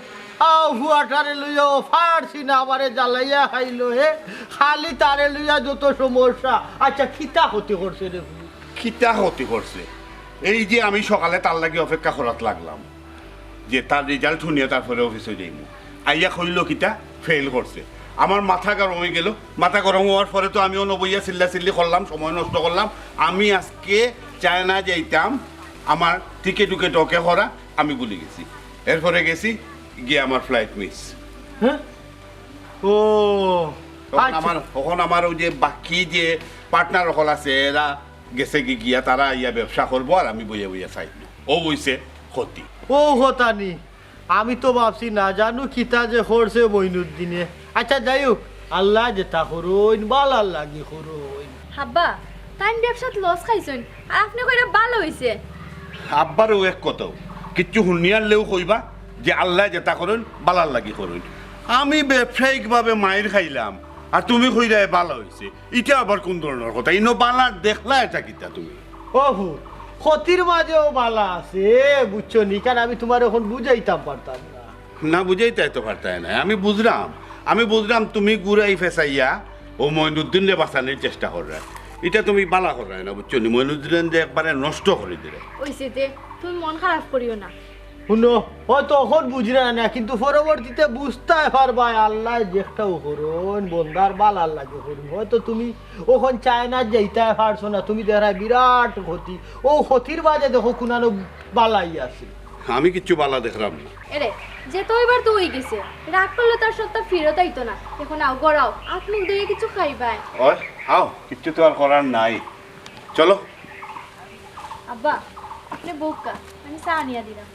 আও, ফুয়াটারে লইয়া ও পারছি না, আমারে জ্বালাইয়া খাইলো হে। খালি তারে লইয়া যত সমস্যা। আচ্ছা, কিতা ক্ষতি করছে রে ফুয়া? কিতা ক্ষতি করছে? এই যে আমি সকালে তার লাগি অপেক্ষা করাত লাগলাম, যে তার রেজাল্ট হুনিয়া তারপরে অফিসো যাইমু। আইয়া কইলো কিতা, ফেইল করছে। আমার মাথা গরম অইগেলো। মাথা গরম অওয়ার পরে তো আমি অনো বইয়া চিল্লাচিল্লি করলাম, সময় নষ্ট করলাম। আমি আজকে চায়না যাইতাম, আমার টিকেট উকেট ওকে করা, আমি ভুলি গেছি। এরপরে গেছি, গিয়া আমার ফ্লাইট মিস। হ্যাঁ? ও, তখন আচ্ছা। আমার, তখন আমার ওই যে বাকি যে পার্টনার অকল আছে, এরা গেছেগি গিয়া, তারা আইয়া ব্যবসা করবো আর আমি বইয়া বইয়া চাইমু। ও অইছে ক্ষতি। ও কথা নি, আমি তো ভাবছি না জানু কিতা যে করছে মইনুদ্দিনে। আচ্ছা, যাই হোক, আল্লায় যেতা করইন, বালার লাগি করইন। আব্বা, তাইন ব্যবসাত লস খাইছইন, আর আপনে কইরা বালা অইছে। আব্বারও এক কথাও, কিচ্ছু হুনিয়ারলেও কইবা যে আল্লায় যেতা করইন, বালার লাগি করইন। আমি ব্যবসায়িকভাবে মাইর খাইলাম, আর তুমি কইরায় বালা অইছে। ইটা আবার কোন ধরনর কথা? ইনো বালা দেখলা ইটা কিতা তুমি? ও ফুত, ক্ষতির মাঝেও বালা আছে, বুঝছো নি? কারণ আমি তুমারে অখন বুঝাইতাম পারতাম না। না বুঝাইতায় তো পারতায় না। আমি বুঝরাম, আমি বুঝরাম তুমি ঘুরাই ফেসাইয়া ও মইনুদ্দিনরে বাঁচানির চেষ্টা কররায়। ইটা তুমি বালা কররায় না, বুঝছো নি? মইনুদ্দিন যে একবারে নষ্ট করি দিলে। অইছে তে, তুমি মন খারাপ করিও না। হুনো, হয়তো অখন বুঝরায় না, কিন্তু পরবর্তীতে বুঝতায় পারবায়, আল্লায় যেকটাও করইন, বন্দার বালার লাগি করইন। হয়তো তুমি অখন চায়নাত যাইতায় পারছো না, তুমি দেখরায় বিরাট ক্ষতি। ও ক্ষতির মাঝে দেখো কুনানো বালাই আছে। আমি কিচ্ছু বালা দেখরাম না। এরে, যেতা অইবার তো অইগেছে, রাগ করলে তো আর সবতা ফিরত আইতো না। অখন আও, ঘরো আও, আত মুখ ধইয়া কিছু খাইবায়। ওই, আও, কিচ্ছু তো আর করার নাই। চলো। আব্বা, আপনে বউক্কা, আমি চা আনিয়া দিরাম।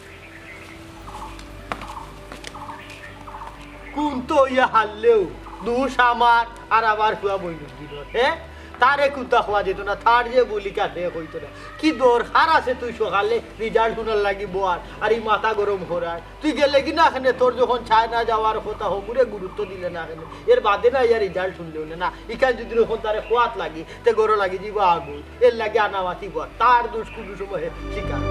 কুন্তা অইয়া হারলেও দোষ আমার, আর আমার ফুয়া মইনুদ্দিনর, হে? তারে কুন্তা কওয়া যেত না, তার যে বুলি কাটে কইতো না। কি দরকার আছে তুই সকালে রেজাল্ট হুনার লাগি বওয়ার, আর ই মাথা গরম করার? তুই গেলেগি না কেনে, তোর যখন চায়না যাওয়ার কথা, হমুরে গুরুত্ব দিলে না কেনে? এর বাদে না ইয়ার রেজাল্ট হুনলেও না, না, ইখান যদি অখন তারে কওয়াত লাগি, তে ঘরো লাগি যিবো আগুন। এর লাগি আনামাতি বওয়ার, তার দোষ কুনু সময় স্বীকার।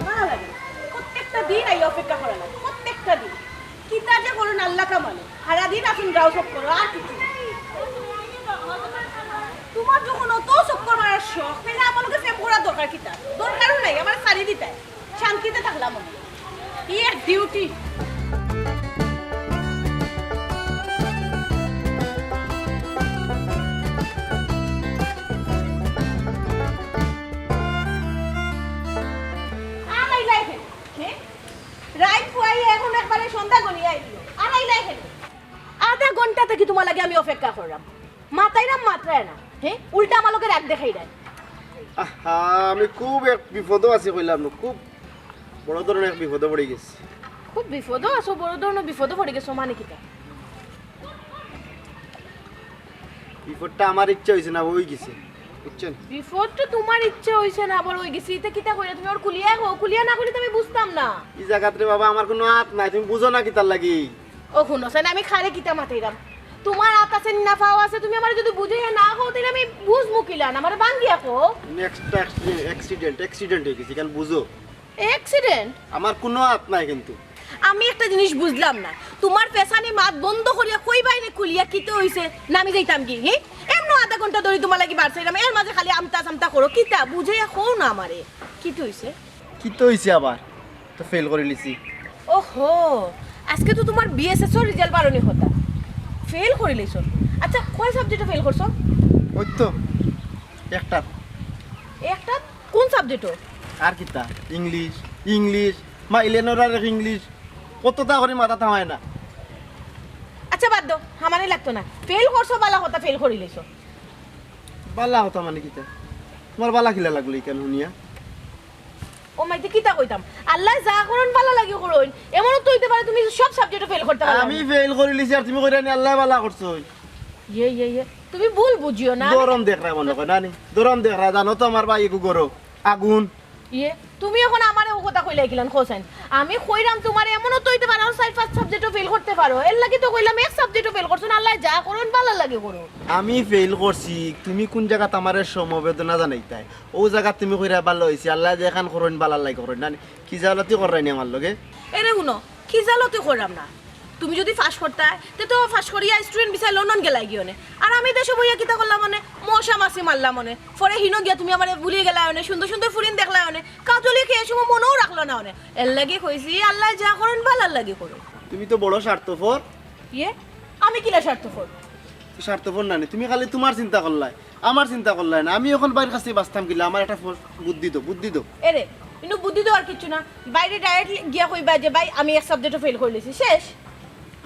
ভালা লাগে না। প্রত্যেকটা দিন আইয়া অপেক্ষা করা লাগে, প্রত্যেকটা দিন। কিতা যে করইন আল্লাহ কামালে। সারাদিন আছইন গাঁও চক্কর, আর কিছু না। তুমার যখন অত চক্কর মারার শখ, তাইলে আমার লগে প্রেম করার দরকার কিতা? দরকারও নাই, আমারে ছাড়ি দিতায়। শান্তিতে থাকলাম আমি। কি এক ডিউটি। আর আইলা এখানে, হ্যাঁ? রাইত পুয়াই এখন একবারে সন্ধ্যা গনিয়া আইলো। আর আইলা এখানে। আধা ঘন্টা থাকি তুমার লাগি আমি অপেক্ষা কররাম। মাতরায় না, মাতরায় না। হ্যাঁ? উল্টা আমার লগে রাগ দেখাইরায়। আহা, আমি খুব এক বিপদো আছি কইলাম না, খুব বড় ধরনর এক বিপদো পড়ি গেছি। খুব বিপদো আছো, বড় ধরনর বিপদো পড়ি গেছো মানে কিতা? বিপদটা আমার ইচ্ছা অইছে না, অই গেছে, বুঝছো নি? বিপদ তো তুমার ইচ্ছা অইছে না, আবার অই গেছে। ইতা কিতা কইলা তুমি? অর খুলিয়া কও, খুলিয়া না কইলে তো আমি বুঝতাম না। ই জাগাত রে বাবা, আমার কুনু আত নাই, তুমি বুঝো না কিতার লাগি? ও হুনো চাইন, আমি কারে কিতা মাতাইরাম? তুমার আত আছে নি না পাও আছে, তুমি আমারে যদি বুঝাইয়া না কও, তাইলে আমি বুঝমু কিলান? আমারে ভাঙ্গিয়া কও। নেক্সট অ্যাক্সিডেন্ট, অ্যাক্সিডেন্ট অই গেছে, ইখান বুঝো। অ্যাক্সিডেন্ট? আমার কুনু আত নাই কিন্তু। আমি একটা জিনিস বুঝলাম না, তুমার পেছানি মাত বন্ধ করিয়া কইবায় নি খুলিয়া কিতা অইছে, না আমি যাইতাম গি, হি? এমনে আধা ঘন্টা ধরি তুমার লাগি বার চাইরাম, এর মাঝে খালি আমতা সামতা করো, কিতা? বুঝাইয়া কও না আমারে, কিতা অইছে? কিতা অইছে আবার? তো ফেইল করিলিছি। ওহো, আজকে তো তুমার বিএসএস অর রেজাল্ট বারনির কথা। ফেইল করিলিছো? আচ্ছা, কয় সাবজেক্টো ফেইল করছো? ওই তো, একটা। একটা? কোন সাবজেক্টো? আর কিতা? ইংলিশ, ইংলিশ, মাইলেনর আর ইংলিশ। কততা করি মাথাত হামায় না। আচ্ছা, বাদ দেও, হামানি লাগতো না। ফেইল করছো, বালা কথা, ফেইল করিলিছো। বালা কথা মানে কিতা? তুমার বালা কিলা লাগলো ইখান হুনিয়া? ও মাইতে কিতা কইতাম? আল্লায় যা করইন বালা লাগি করইন। এমনও তো অইতে পারে তুমি সব সাবজেক্টো ফেইল করতা পারো। আমি ফেইল করিলিছি আর তুমি কইরায় নি আল্লায় বালা করছইন। ইয়ে, ইয়ে, ইয়ে। তুমি ভুল বুঝিও না। আমি ধরম দেখরায় মনো কয় না নি? ধরম দেখরায়, জানো তো আমার ভাই এগু গরো। আগুন। ইয়ে, তুমি অখন আমারে অউ কথা কইলায় কিলান, কও চাইন? আমি কইরাম তুমারে এমনও তো অইতে পারে, আর চাইর পাঁচ সাবজেক্টও ফেইল করতে পারো, এরলাগি তো কইলাম এক সাবজেক্টও ফেইল করছো না, আল্লায় যা করইন ভালার লাগি করইন। আমি ফেইল করছি, তুমি কুন জাগাত আমারে সমবেদনা জানাইতায়? অউ জাগাত তুমি কইরায় ভালা অইছে, আল্লায় যেখান করইন ভালার লাগি করইন, না নি? খিজালতি কররায় নি আমার লগে? এরে হুনো, খিজালতি কররাম না। তুমি যুদি পাশ করতায়, তে তো পাশ করিয়া স্টুডেন্ট ভিসায় লন্ডন গেলায় গি অনে। আর আমি দেশো বইয়া কিতা করলাম অনে? মশা মাছি মারলাম অনে। পরে হিনো গিয়া তুমি আমারে ভুলি গেলায় অনে, সুন্দর সুন্দর ফুরিন দেখলায় অনে। কাজলি কে সময় মনেও রাখলো না অনে। এরলাগি কইছি, আল্লায় যা করইন ভালার লাগি করইন। তুমি তো বড় স্বার্থপর। ইয়ে, আমি কিলা স্বার্থপর? স্বার্থপর না নি, তুমি খালি তুমার চিন্তা করলায়, আমার চিন্তা করলায় না। আমি অখন ভাইর কাছে বাঁচতাম কিলা? আমার একটা ফ-, বুদ্ধি দেও, বুদ্ধি দেও। এরে, ইনো বুদ্ধি দেওয়ার কিচ্ছু না। ভাইরে ডাইরেক্ট গিয়া কইবা যে, "ভাই, আমি এক সাবজেক্টও ফেইল করিলিছি, শেষ।"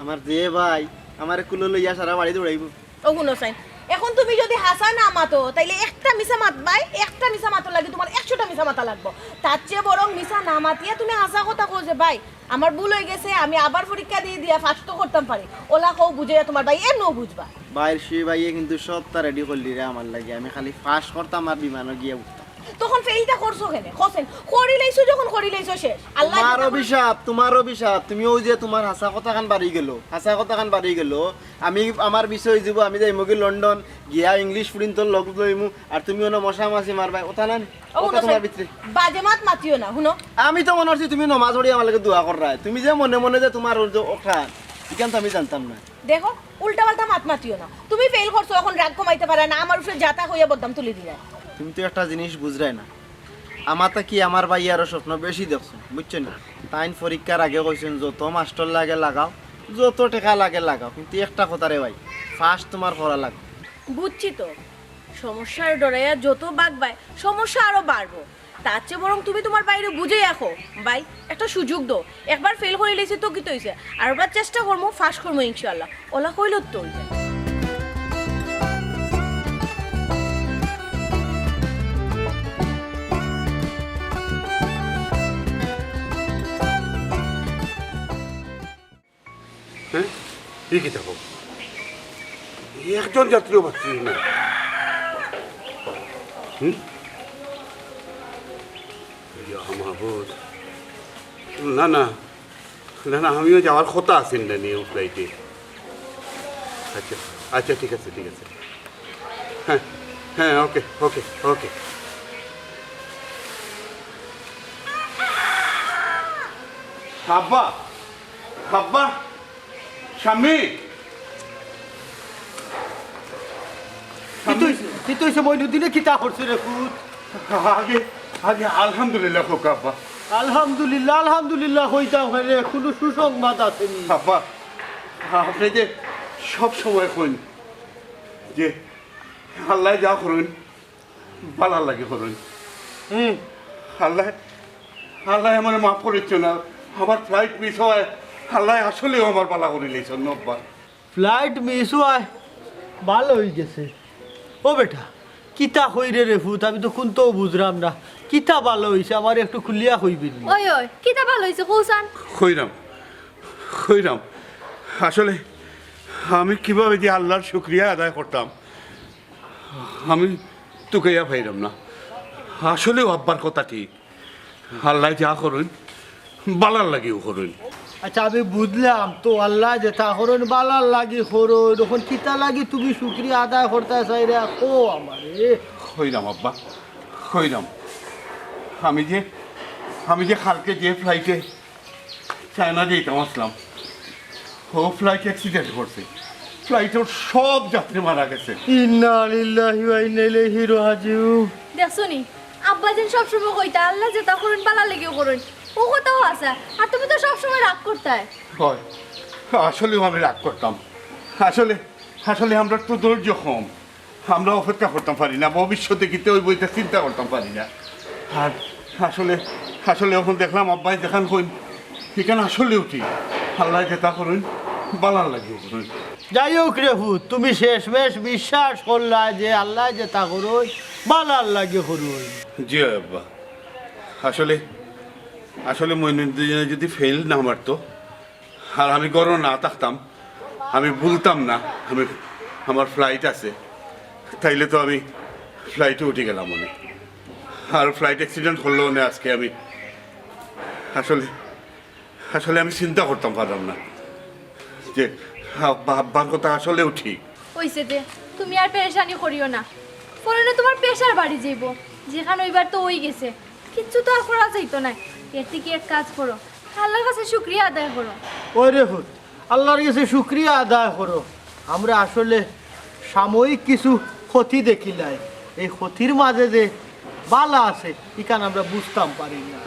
আমার যে ভাই, আমারে কুলো লইয়া সারা বাড়ি দৌড়াইবো। ও হুনো চাইন, অখন তুমি যুদি হাছা না মাতো, তাইলে একটা মিছা মাতবায়, একটা মিছা মাতার লাগি তুমার একশোটা মিছা মাতা লাগবো। তার চেয়ে বরং মিছা না মাতিয়া তুমি হাছা কথা কও যে, "ভাই, আমার ভুল অইগেছে, আমি আবার পরীক্ষা দিয়া দিয়া পাশ তো করতাম পারি।" অলা কও বুঝাইয়া তুমার ভাই এমনেও বুঝবা। ভাইর সে ভাইয়ে কিন্তু সবতা রেডি করলি রে আমার লাগি, আমি খালি পাশ করতাম আর বিমানো গিয়া উঠতাম। তখন ফেইলটা করছো কেনে? কও চাইন, করিলাইছো যখন করিলাইছো শেষ। আল্লায় তুমার অভিশাপ, তুমার অভিশাপ। তুমি অউ যে তুমার হাছা কথাখান বাড়ি গেলো, হাছা কথাখান বাড়ি গেলো। আমি, আমার বিষয় অইযিবো, আমি যাইমুগি লন্ডন, গিয়া ইংলিশ ফুরিন্তর লগ লইমু, আর তুমি অনো মশা মাছি মারবায়, অতা না নি? ও, অতা হুনো তুমার চাইন, ভিতরে। বাজে মাত মাতিও না, হুনো। আমি তো মনো করছি তুমি নমাজ পড়ি আমার লাগি দোয়া কররায়। তুমি যে মনে মনে যে তুমার অউ যে অখান, ইখান তো আমি জানতাম না। দেখো, উল্টা পাল্টা মাত মাতিও না। তুমি ফেইল করছো, অখন রাগ কমাইতে পাররায় না, আমার উপরে যাতা কইয়া বদনাম তুলি দিলায়। তুমি তো একটা জিনিস বুঝরায় না, আমার থাকি আমার ভাইয়ে আরো স্বপ্ন বেশি দেখছইন, বুঝছো নি? তাইন পরীক্ষার আগে কইছইন, "যত মাস্টর লাগে লাগাও, যত টেকা লাগে লাগাও, কিন্তু একটা কথা রে ভাই, পাশ তুমার করা লাগবো।" বুঝছি তো, সমস্যার ডরাইয়া যত ভাগবায়, সমস্যা আরো বাড়বো। তার চেয়ে বরং তুমি তুমার ভাইরে বুঝাইয়া কও, "ভাই, একটা সুযোগ দেও, একবার ফেইল করিলাইছি তো কিতা অইছে, আরবার চেষ্টা করমু, পাশ করমু ইনশাআল্লাহ।" অলা কইলে তো অইযায়। হ্যাঁ? ই কিতা কও? একজন যাত্রীও বাঁচছে না। হুম? ইয়া মাবুদ। না, না। না, না, আমিও যাওয়ার কথা আছিল না নি অউ ফ্লাইটে। আচ্ছা, আচ্ছা, ঠিক আছে, ঠিক আছে। হ্যাঁ, হ্যাঁ, ওকে, ওকে, ওকে। আব্বা, আব্বা, স্বামী। কিতা অইছে? কিতা অইছে? মইনুদ্দিনে কিতা করছে রে পুত? আগে, আগে আলহামদুলিল্লাহ কউক্কা আব্বা। আলহামদুলিল্লাহ, আলহামদুলিল্লাহ কইতাম কেনে, কুনু সুসংবাদ আছে নি? আব্বা, আপনে যে সব সময় কইন যে আল্লায় যা করইন, ভালার লাগি করইন। হুম। আল্লায়, আল্লায় আমারে মাফ করিচ্ছইন না। আমার ফ্লাইট মিস অওয়ায় আল্লায় আসলেউ আমার ভালা করিলাইছইন আব্বা। ফ্লাইট মিস অওয়ায় ভালা অইগেছে। ও বেটা, কিতা কইরে রে পুত, আমি তো কুন্তাউ বুঝরাম না। কিতা ভালা অইছে, আমারে একটু খুলিয়া কইবে নি? ওই, ওই, কিতা ভালা অইছে, কও চাইন? কইরাম, কইরাম। আসলে আমি কিভাবে যে আল্লার শুকরিয়া আদায় করতাম, আমি তুকাইয়া পাইরাম না। আসলেউ আব্বার কথা ঠিক, আল্লায় যা করইন, ভালার লাগিউ করইন। আচ্ছা, আমি বুঝলাম তো, আল্লায় যেতা করইন, ভালার লাগি করইন। অখন কিতা লাগি তুমি শুকরিয়া আদায় করতায় চাইরায়, কও আমারে। কইরাম আব্বা, কইরাম। আমি যে, আমি যে কালকে যে ফ্লাইটে চায়না যাইতাম আছলাম, অউ ফ্লাইট অ্যাক্সিডেন্ট করছে, ফ্লাইটর সব যাত্রী মারা গেছে। ইন্না লিল্লাহি ওয়া ইন্না ইলাইহি রাজিউন। দেখছো নি, আব্বায় যেন সবসময় কইতা, "আল্লায় যেতা করইন, ভালার লাগিউ করইন।" অউ কথাউ আছে। আর তুমি তো সবসময় রাগ করতায়। অয়, আসলেউ আমি রাগ করতাম। আসলে, আসলে আমরার তো ধৈর্য কম। আমরা অপেক্ষা করতাম পারি না, ভবিষ্যতে কিতা অইবো ইতা চিন্তা করতাম পারি না। আর আসলে, আসলে অখন দেখলাম আব্বায় যেখান কইন, ইখান আসলেউ ঠিক। আল্লায় যেতা করইন, ভালার লাগিউ করইন। যাই হউক রে পুত, তুমি শেষমেশ বিশ্বাস করলায় যে আল্লায় যেতা করইন, ভালার লাগি করইন। জি অয় আব্বা, আসলে, আসলে মইনুদ্দিনে যুদি ফেইল না মারতো, আর আমি ঘরো না থাকতাম, আমি বুলতাম না আমি, আমার ফ্লাইট আছে, তাইলে তো আমি ফ্লাইটো উঠি গেলাম অনে। আর ফ্লাইট অ্যাক্সিডেন্ট করলো অনে আজকে আমি। আসলে, আসলে আমি চিন্তা করতাম পারলাম না যে আব্বা, আব্বার কথা আসলেও ঠিক। অইছে দে, তুমি আর পেরেশানি করিও না। পরে না তুমার প্রেশার বাড়ি যাইবো, যেখান অইবার তো অই গেছে, কিচ্ছু তো আর করা যাইতো নায়। এর থাকি এক কাজ করো, আল্লার কাছে শুকরিয়া আদায় করো। ওই রে পুত, আল্লার কাছে শুকরিয়া আদায় করো। আমরা আসলে সাময়িক কিছু ক্ষতি দেখিলাই, এই ক্ষতির মাঝে যে বালা আছে, ইখান আমরা বুঝতাম পারি না।